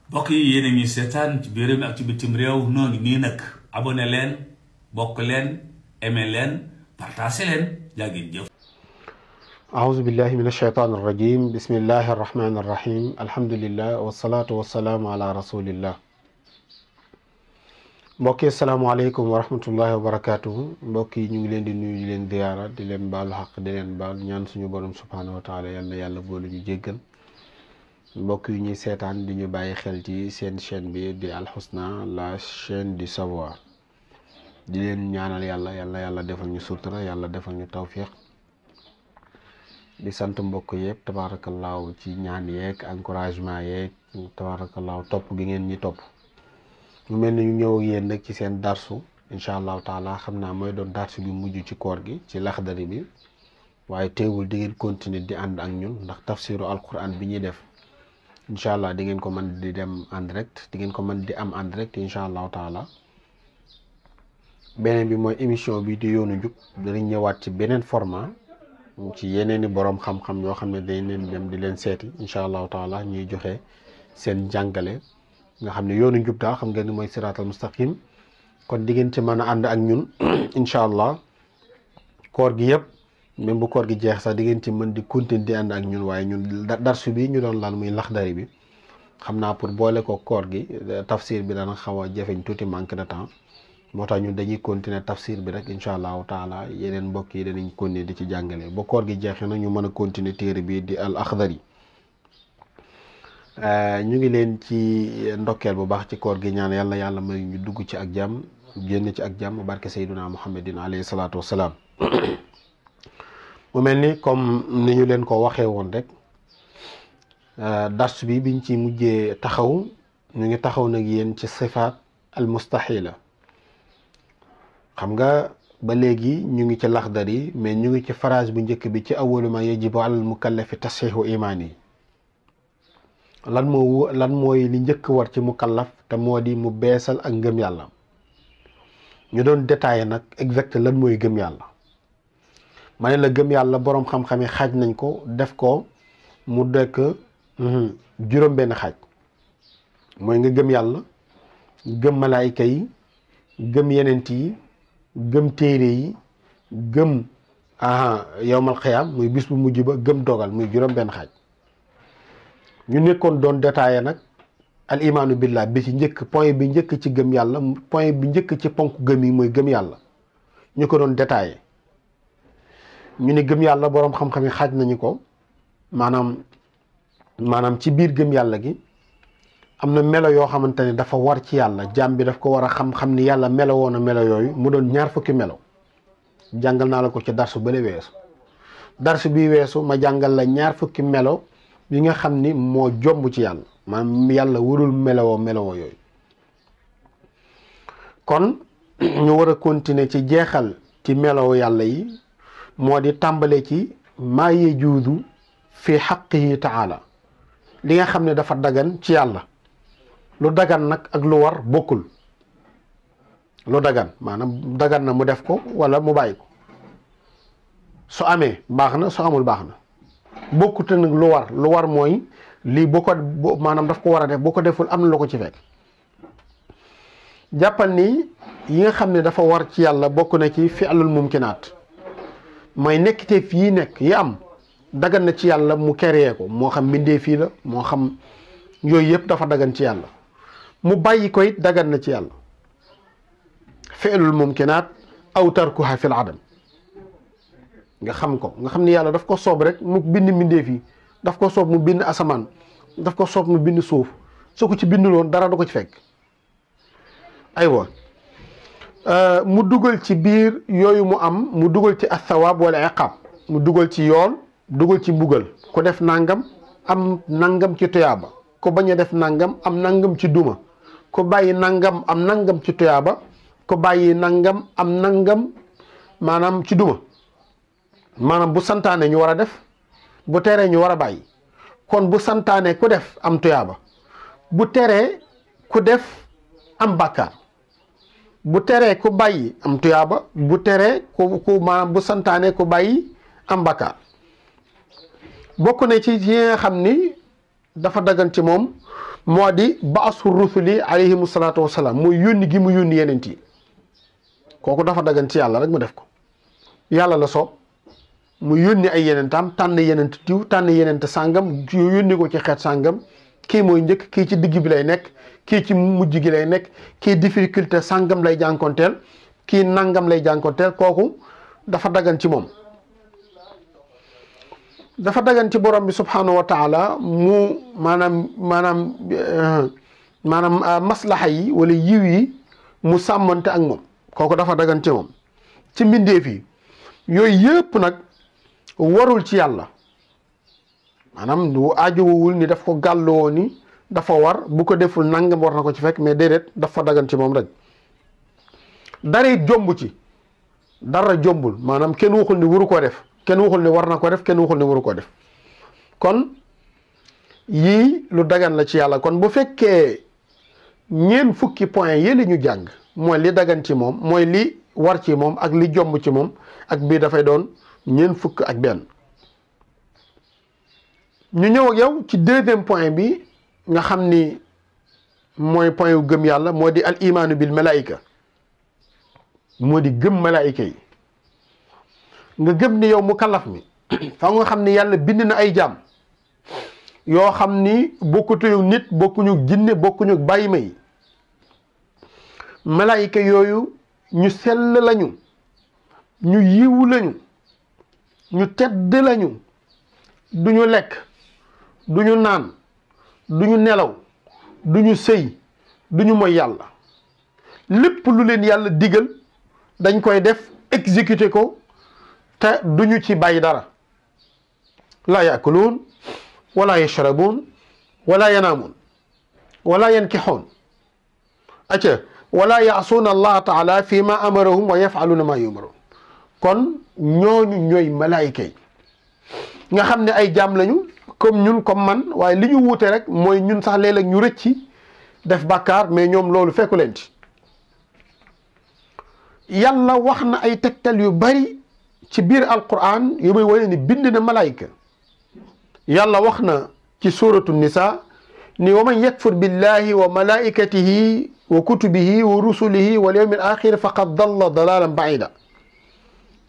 mbokk yi yéen a ngi seetaan ci biir mi ak ci bitim réew noo ngi nii nag abonné leen bokk leen aimé leen partagé leen jaa ngeen jëf. أعوذ بالله من الشيطان الرجيم بسم الله الرحمن الرحيم الحمد لله والصلاة والسلام على رسول الله mbokki asalaamaaleykum wa rahmatullahi wa barakatuhu mbokk yi ñu ngi leen di nuyu di leen ziyaara di leen baalu xaq di leen baal ñaan suñu borom subhaanahu wa taala yal na yàlla boolu ñu jéggal mbokk yi ñuy seetaan di ñu bàyyi xel ci seen chaîne bi di Al Husna la chaîne du savoir di leen ñaanal yàlla defal ñu sutura yàlla defal ñu tawfiq di sant mbokk yëpp tabaarakallaahu ci ñaan yeeg encouragement yeeg tabaarakallaahu topp gi ngeen ñi topp mu mel ni ñu ñëw ak yéen nag ci seen darsu incha allahu taala xam naa mooy doon darsu bi mujj ci koor gi ci laxdari bi waaye teewul di ngeen continuer di ànd ak ñun ndax tafsiru alquran bi ñuy def incha allah di ngeen ko mën di dem en direct di ngeen ko mën di am en direct incha allahu taala beneen bi mooy émission bi di yoonu njub danañ ñëwaat ci beneen format ci yeneeni boroom xam-xam yoo xam ne dañ leen dem di leen seeti incha allahu taala ñuy joxe seen jàngale nga xam ne yoonu njub daal xam ngeen ni mooy siraatal mustaqim kon di ngeen ci mën a ànd ak ñun incha allah koor gi yëpp même bu koor gi jeex sax di ngeen ci mën di continuer di ànd ak ñun waaye ñun darsu bi ñu doon laal muy laxdari bi xam naa pour boole ko koor gi tafsir bi dana xaw a jafeñ tuuti manque de temps moo tax ñun dañuy continuer tafsir bi rek incha allahu taala yeneen mbokk yi danañ continuer di ci jàngale ba koor gi jeexee na ñu mën a continuer téere bi di al axdari ñu ngi leen ci ndokkeel bu baax ci koor gi ñaan yàlla may ñu dugg ci ak jàmm génn ci ak jàmm barke sayduna muhammadin alayhi salaatu wassalaam mu mel ni comme ni ñu leen ko waxee woon rek dars bi biñ ci mujjee taxaw ñu ngi taxaw nag yéen ci sifaat al mustahila xam nga ba léegi ñu ngi ci laxdari mais ñu ngi ci phrase bu njëkk bi ci awwalu ma yajibu alal mukallafi tasxiixu imaan yi lan mooy li njëkk war ci mukallaf te moo di mu beesal ak ngëm yàlla ñu doon détaillé nag exact lan mooy gëm yàlla ma ne la gëm yàlla boroom xam-xam yi xaaj nañ ko def ko mu dekk juróom benn xaaj mooy nga gëm yàlla gëm malaayika yi gëm yenent yi gëm téere yi gëm yowmal xiyaam muy bis bu mujj ba gëm dogal muy juróom benn xaaj ñu nekkoon doon détaillé nag al imaanu billah bi ci njëkk point bi njëkk ci gëm yàlla point bi njëkk ci ponk gëm yi mooy gëm yàlla ñu ko doon détaillé ñu ne gëm yàlla boroom xam-xam yi xaaj nañu ko maanaam ci biir gëm yàlla gi am na melo yoo xamante ne dafa war ci yàlla jaam bi daf ko war a xam ni yàlla melo woon a melo yooyu mu doon 2 fukki melo jàngal naa la ko ci darsu bële weesu darsu bi weesu ma jàngal la 2 fukki melo yi nga xam ni moo jomb ci yàlla maanaam yàlla warul melowoo yooyu kon ñu war a continuer ci jeexal ci melow yàlla yi moo di tàmbale ci maa yajuuzu fi xaqihi taala li nga xam ne dafa dagan ci yàlla lu dagan nag ak lu war bokkul lu dagan maanaam dagan na mu def ko wala mu bàyyi ko su amee baax na su amul baax na bokkute nag lu war mooy lii maanaam daf ko war a def boo ko deful am na lu ko ci fekk jàppal ni yi nga xam ne dafa war ci yàlla bokk na ci fi'lul mumkinaat mooy nekkite fii nekk yi am dagan na ci yàlla mu créé ko moo xam mbindee fii la moo xam yooyu yëpp dafa dagan ci yàlla mu bàyyi ko it dagan na ci yàlla fi'lul mumkinaat aw tarkuha fil adam nga xam ko nga xam ni yàlla daf ko soob rek mu bind mbindeef yi daf ko soob mu bind asamaan daf ko soob mu bind suuf su ko ci binduloon dara du ko ci fekk aywa mu dugal ci biir yooyu mu am mu dugal ci athawaab wala iqaab mu dugal ci yool dugal ci mbugal ku def nangam am nangam ci tuyaaba ku bañ a def nangam am nangam ci duma ku bàyyi nangam am nangam ci tuyaaba ku bàyyi nangam am nangam maanaam ci duma maanaam bu santaane ñu war a def bu teree ñu war a bàyyi kon bu santaane ku def am tuyaaba bu teree ku def am bàkkaar bu teree ku bàyyi am tuyaaba bu teree ku maanaam bu santaane ku bàyyi am bàkkaar bokk na ci yi nga xam ni dafa dagan ci moom moo di baasu rusuli alayhimu salaatu wasalaam mooy yónni gi mu yónni yenent yi kooku dafa dagan ci yàlla rek mu def ko yàlla la soob mu yónni ay yenentaam tànn yenent diw tànn yenent sàngam yónni ko ci xeet sàngam kii mooy njëkk kii ci digg bi lay nekk kii ci mujj gi lay nekk kii difficulté sàngam lay jànkonteel kii nangam lay jànkonteel kooku dafa dagan ci moom dafa dagan ci borom bi subhanahu wa taala mu maanaam maslaxa yi wala yiw yi mu sàmmante ak moom kooku dafa dagan ci moom ci mbindeef yi yooyu yëpp nag warul ci yàlla maanaam du aajowul ni daf ko gàlloo ni dafa war bu ko deful nangam war na ko ci fekk mais déedéet dafa dagan ci moom rek dara it jomb ci dara jombul maanaam kenn waxul ni waru koo def kenn waxul ni war na ko def kenn waxul ni waru koo def kon yii lu dagan la ci yàlla kon bu fekkee ñeent fukki point yi li ñu jàng mooy li dagan ci moom mooy li war ci moom ak li jomb ci moom ak bii dafay doon ñeent fukk ak benn ñu ñëw ak yow ci deuxième point bi nga xam ni mooy point yu gëm yàlla moo di al imaanu bil malaika moo di gëm malaayika yi nga gëm ni yow mu kallaf mi fa nga xam ni yàlla bind na ay jaam yoo xam ni bokkutuñu nit bokkuñu jinne bokkuñu bàyyi ma yi malaayika yooyu ñu sell lañu ñu yiwu lañu ñu tedd lañu duñu lekk duñu naan duñu nelaw duñu sëy duñu moy yàlla lépp lu leen yàlla digal dañ koy def exécuter ko te duñu ci bàyyi dara laa yaakuluun wala yashrabuun wala yanaamuun wala yankixuun acca wala yaasuuna allaha taala fi ma amarahum wa yafaluuna ma yumaruun kon ñooñu ñooy malaayika yi nga xam ne ay jaam lañu comme ñun comme man waaye li ñu wuute rek mooy ñun sax léeg-léeg ñu rëcci def bàkkaar mais ñoom loolu fekku leen ci yàlla wax na ay tegtal yu bari ci biir alquran yu muy wane ni bind na malaayika yàlla wax na ci suratu nisa ni wa man yakfur billahi wa malaikatihi wa kutubihi wa rusulihi wal yawmil axir faqad dalla dalalan baida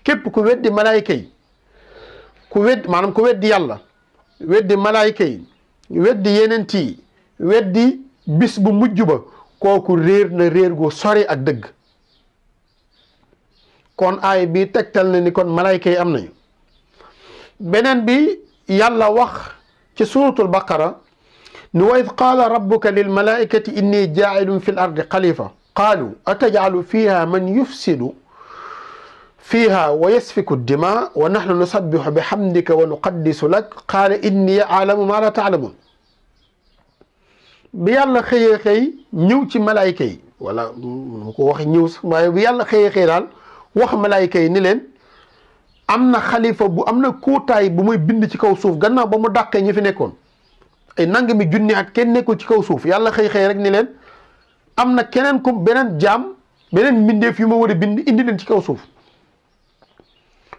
képp ku weddi malaayika yi ku weddi yàlla weddi malaayika yi weddi yenent yi weddi bis bu mujj ba kooku réer na réer gu sori ak dëgg kon aay bi tegtal na ni kon malaayika yi am nañu beneen bi yàlla wax ci suratul baqara ni wa id qaala rabbuka lil malaikati inni jaa'ilun fi l ardi xalifa qaalu atajcalu fiha man yufsidu fiha wa yasfiku dima wa nahnu nusabbihu bihamdika wa nuqaddisu lak qaala inni aalamu ma la taalamun bi yàlla xëyee xëy ñëw ci malaayika yi wala mu ko wax ñëw sax waaye bi yàlla xëyee xëy daal wax malaayika yi ni leen am na xalifa bu am na kóotaay bu muy bind ci kaw suuf gannaaw ba mu dàqee ñi fi nekkoon ay nangami junni at kenn nekkul ci kaw suuf yàlla xëy xëy rek ni leen am na keneen ku beneen jaam beneen mbindeef yu ma war a bind indi leen ci kaw suuf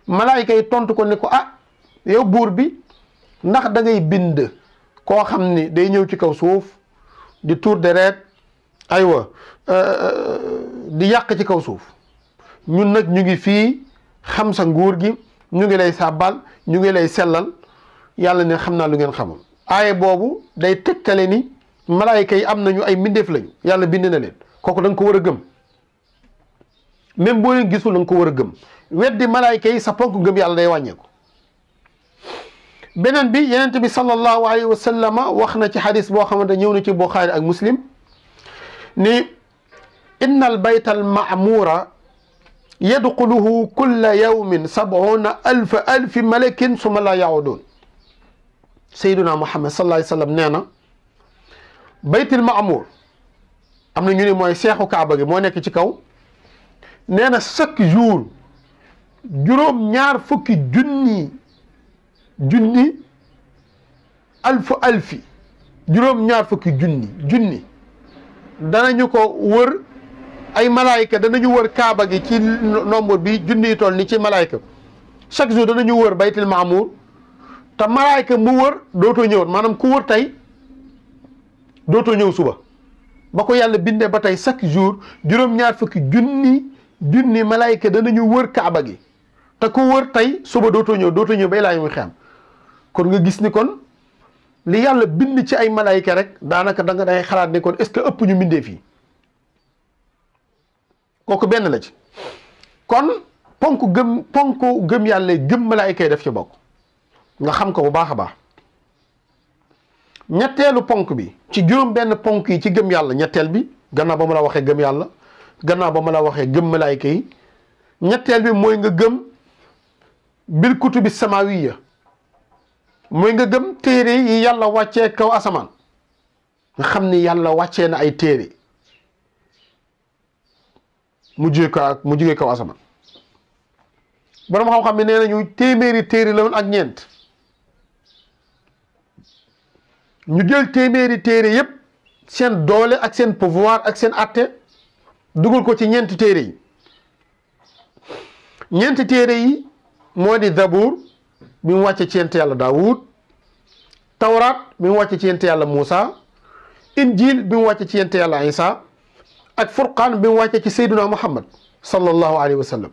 malaayika yi tontu ko ne ko yow buur bi ndax da ngay bind koo xam ni day ñëw ci kaw suuf di tuur deret aywa di yàq ci kaw suuf ñun nag ñu ngi fii xam sa nguur gi ñu ngi lay sàbbal ñu ngi lay sellal yàlla ne xam naa lu ngeen xamul aaye boobu day tegtale ni malaayika yi am nañu ay mbindeef lañu yàlla bind na leen kooku da nga ko war a gëm même boo leen gisul da nga ko war a gëm weddi malaayika yi sa ponk gëm yàlla day wàññeeku beneen bi yenent bi sallallahu alayhi wa sallama wax na ci xadis boo xamante ñëw na ci Buxaari ak Muslim ni inna al bayta al ma'mura yadxuluhu kulla yawmin 70,000 malakin summa la yaudun sayyiduna Muhammad sallallahu alayhi wa sallam nee na baytul ma'mur am na ñu ne mooy seexu kaaba gi moo nekk ci kaw nee na chaque jour juróom-ñaar fukki junni alfi juróom-ñaar fukki junni danañu ko wër ay malaayika danañu wër kaaba gi ci nombre bi junni yi toll ni ci malaayika chaque jour danañu wër baytul ma'mur te malaayika mu wër dootoo ñëwoon maanaam ku wër tey dootoo ñëw suba. ba ko yàlla bindee ba tey chaque jour juróom-ñaar fukki junni malaayka danañu wër kaaba gi te ku wër tey suba dootoo ñëw ba ilaa muy xam. kon nga gis ni kon li yàlla bind ci ay malaayka rek daanaka da nga day xalaat ni kon est-ce que ëpp ñu bindee fii kooku benn la ci. kon ponk gëm yàlla gëm malaayka yi def ci bokk nga xam ko bu baax a baax. ñetteelu ponk bi ci juróom benn ponk yi ci gëm yàlla ñetteel bi gannaaw ba ma la waxee gëm yàlla gannaaw ba ma la waxee gëm malaayka yi ñetteel bi mooy nga gëm bil kutubi samawiya mooy nga gëm téere yi yàlla wàccee kaw asamaan nga xam ni yàlla wàccee na ay téere mu jóge kaw asamaan borom xam-xam ne nee nañu téeméeri téere la woon ak ñeent ñu jël téeméeri téere yépp seen doole ak seen pouvoir ak seen atte dugal ko ci ñeenti téere yi ñeenti téere yi moo di Zabuur bi mu wàcce ci yent yàlla Daawud, Tawraat bi mu wàcce ci yent yàlla Muusa, Injil bi mu wàcce ci yent yàlla Isa ak Furqaan bi mu wàcce ci Seydina Muhammad sallallahu alayhi wa sallam.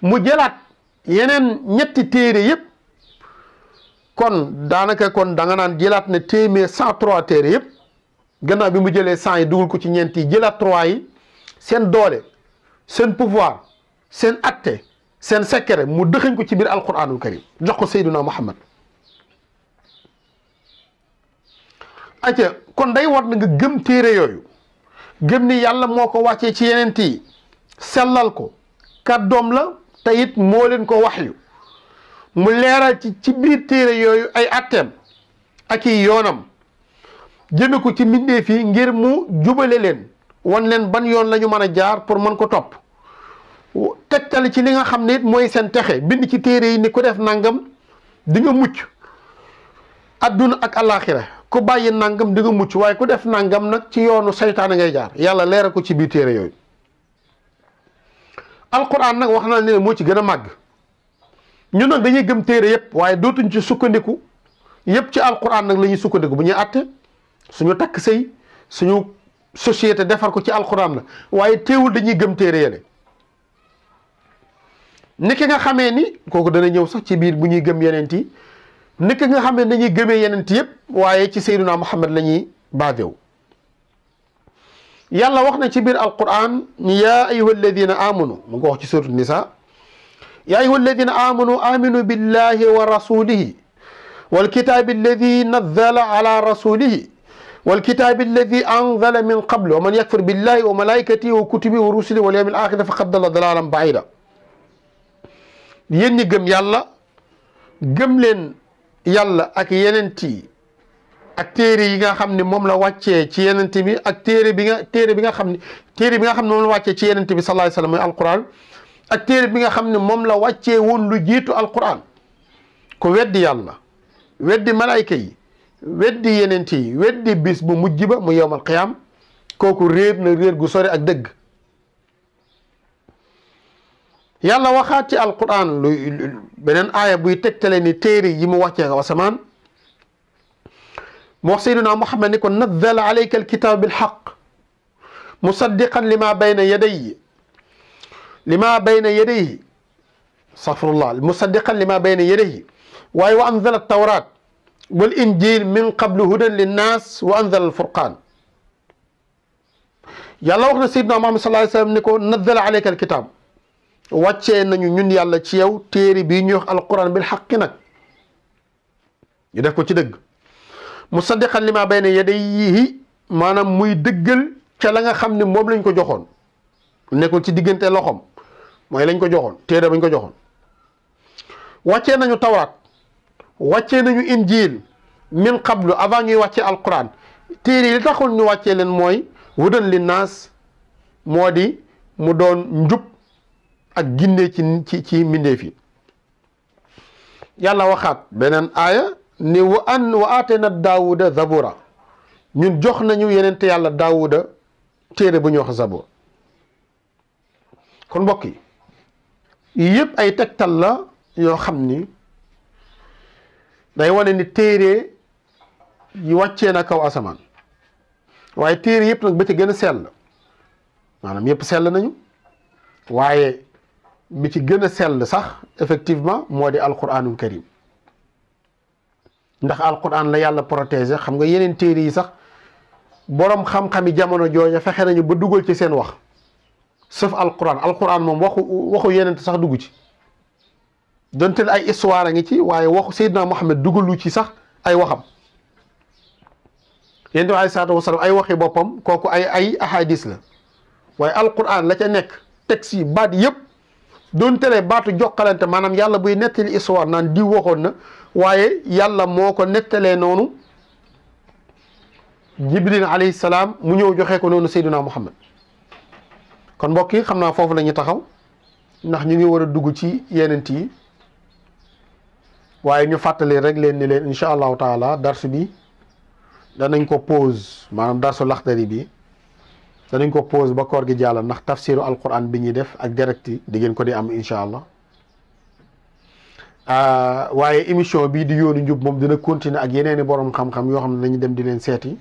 mu jëlaat yeneen ñetti téere yépp kon daanaka kon da nga naan jëlaat ne téeméer 103 téere yépp gannaaw bi mu jëlee 100 yi dugal ko ci ñeent yi jëlaat 3 yi seen doole seen pouvoir seen atte seen secret mu dëxañ ko ci biir alquranul karim jox ko Seydina Muhammad. acca kon day war na nga gëm téere yooyu gëm ni yàlla moo ko wàccee ci yeneen yi sellal ko kàddoom la te it moo leen ko waxyu mu leeral ci biir téere yooyu ay atteem ak i yoonam jëme ko ci mbindeef yi ngir mu jubale leen wan leen ban yoon la ñu mën a jaar pour mën ko topp tegtal ci li nga xam ne it mooy seen texe bind ci téere yi ni ku def nangam di nga mucc adduna ak alaxira ku bàyyi nangam di nga mucc waaye ku def nangam nag ci yoonu saytaane ngay jaar yàlla leeral ko ci biir téere yooyu. alquran nag wax na ne moo ci gën a màgg ñun nag dañuy gëm téere yépp waaye dootuñ ci sukkandiku yépp ci alquran nag la ñuy sukkandiku bu ñuy àtte suñu takk sëy suñu société defar ko ci alquran la waaye teewul dañuy gëm téere yële ni ki nga xamee ni kooku dana ñëw sax ci biir bu ñuy gëm yeneen yi ni ki nga xamee dañuy gëmee yeneen yépp waaye ci Seydina Muhammad la ñuy baadew yàlla wax na ci biir alquran ni yaa ayuha alladina amanu mu ngi ko wax ci suratu nisa yaa ayuha alladina amanu aminu billahi wa rasulihi والكتاب الذي نزل على رسوله والكتاب الذي أنزل من قبل ومن يكفر بالله وملائكته وكتبه ورسله واليوم الآخر فقد ضل ضلالا بعيدا yéen ñi gëm yàlla gëm leen yàlla ak yenenti ak téere yi nga xam ne moom la wàccee ci yenente bi ak téere bi nga xam ne moom la wàccee ci yenente bi sallallahu alayhi wa sallam mooy alquran ak téere bi nga xam ne moom la wàccee woon lu jiitu alquran ko weddi yàlla weddi malaayka yi weddi yeneen yi weddi bis bu mujj ba mu yowmal qiyaam kooku réer na réer gu sore ak dëgg yàlla waxaat ci alquran lu beneen aaya buy tegtale ni téere yi mu wàccee ko asamaan mu wax sayyidina Muhammad ni ko nazzala alayka alkitaab bilhaq musaddiqan lima bayna yadayhi astaghfirullah musaddiqan lima bayna yadayhi waaye wa anzala tawraat wal injil min qablu hudan linnaas wa anzala alfurqaan yàlla wax na sayyidina Muhammad sallallahu alayhi wa sallam ni ko nazzala alayka alkitaab wàccee nañu ñun yàlla ci yow téere bii ñuy wax alquran bil xaqi nag ñu def ko ci dëgg musaddiqan lima bayna yadayhi maanaam muy dëggal ca la nga xam ne moom lañ ko joxoon nekkul ci diggante loxom mooy lañ ko joxoon téere bañ ko joxoon wàccee nañu tawraat wàccee nañu injil min qablu avant ñuy wàccee alquran téere yi li taxoon ñu wàccee leen mooy hudan linnaas moo di mu doon njub ak ginde ci mbindeef yi yàlla waxaat beneen aaya ni wa aatayna daawuda zabura ñun jox nañu yenente yàlla daawuda téere bu ñuy wax zabur kon mbokk yi yëpp ay tegtal la yoo xam ni day wane ni téere yi wàccee na kaw asamaan waaye téere yëpp nag ba ci gën a sell maanaam yëpp sell nañu waaye bi ci gën a sell sax effectivement moo di alquranul karim ndax alquran la yàlla protégé. xam nga yeneen téere yi sax borom xam-xami jamono jooja fexe nañu ba dugal ci seen wax sauf alquran moom waxu yeneen sax dugg ci donte ay histoire a ngi ci waaye waxu Seydina Muhammad dugalu ci sax ay waxam. yonent bi alayhi salaatu wasalaam ay waxi boppam kooku ay ahadis la waaye alquran la ca nekk texte yi baat yëpp doon tere baatu jokkalante maanaam yàlla buy nettali histoire naan diw waxoon na waaye yàlla moo ko nettalee noonu Jibril alayhi salaam mu ñëw joxe ko noonu Seydina Muhammad. kon mbokk yi xam naa foofu la ñu taxaw ndax ñu ngi war a dugg ci yenent yi waaye ñu fàttali rek leen ni leen incha allahu taala darsu bi danañ ko pause maanaam darsu Laxdari bi danañ ko pause ba koor gi jàll ndax tafsiru alquran bi ñuy def ak direct yi di ngeen ko di am incha allah waaye émission bii di yoonu njub moom dina continuer ak yeneeni borom xam-xam yoo xam ne dañu dem di leen seeti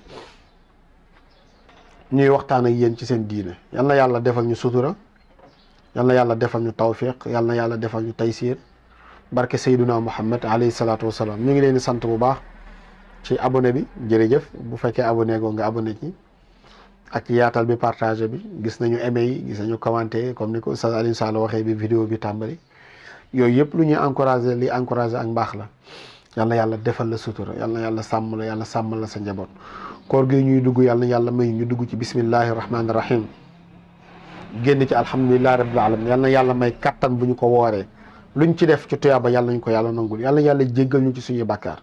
ñuy waxtaan ak yéen ci seen diine. yal na yàlla defal ñu sutura, yal na yàlla defal ñu tawfiq, yal na yàlla defal ñu taysir barke Seydina Muhammad alayhi salaatu wasalaam. ñu ngi leen di sant bu baax ci abonné bi, jërëjëf bu fekkee abonné go nga abonné ci, ak yaatal bi, partagé bi. Gis nañu aimé yi, gis nañu commenté comme ni ko Oustaz Alioune Sall waxee bi vidéo bi tàmbali. yooyu yëpp lu ñuy encouragé, li encouragé ak mbaax la. yal na yàlla defal la sutura, yal na yàlla sàmm la, yàlla sàmmal la sa njaboot. koor gi ñuy dugg yàlla na yàlla may ñu dugg ci bismillahi rahmaani rahim, génn ci alhamdulillahi rabbil alamin. yal na yàlla may kattan bu ñu ko wooree, luñ ci def ci tuyaaba yàlla ñu ko yàlla nangul. yàlla na yàlla jéggal ñu ci suñuy bàkkaar.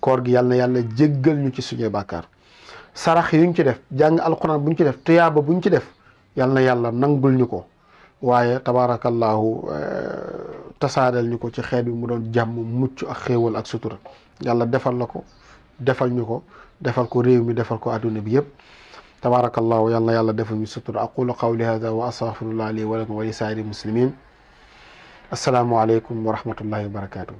koor gi yàlla na yàlla jéggal ñu ci suñuy bàkkaar. sarax yuñ ci def, jàng alquran buñ ci def, tuyaaba buñ ci def, yàlla na yàlla nangul ñu ko. waaye tabarakallahu tasaareel ñu ko ci xeet bi mu doon jàmm, mucc ak xéewal ak sutura. yàlla defal la ko, defal ñu ko, defal ko réew mi, defal ko adduna bi yëpp. tabarakallahu yàlla na yàlla defal ñu sutura. aqulu qawli hada wa astaghfirullah li wa lakum wa li saa'iri muslimin. assalaamu aleykum wa rahmatullahi wa barakatuh.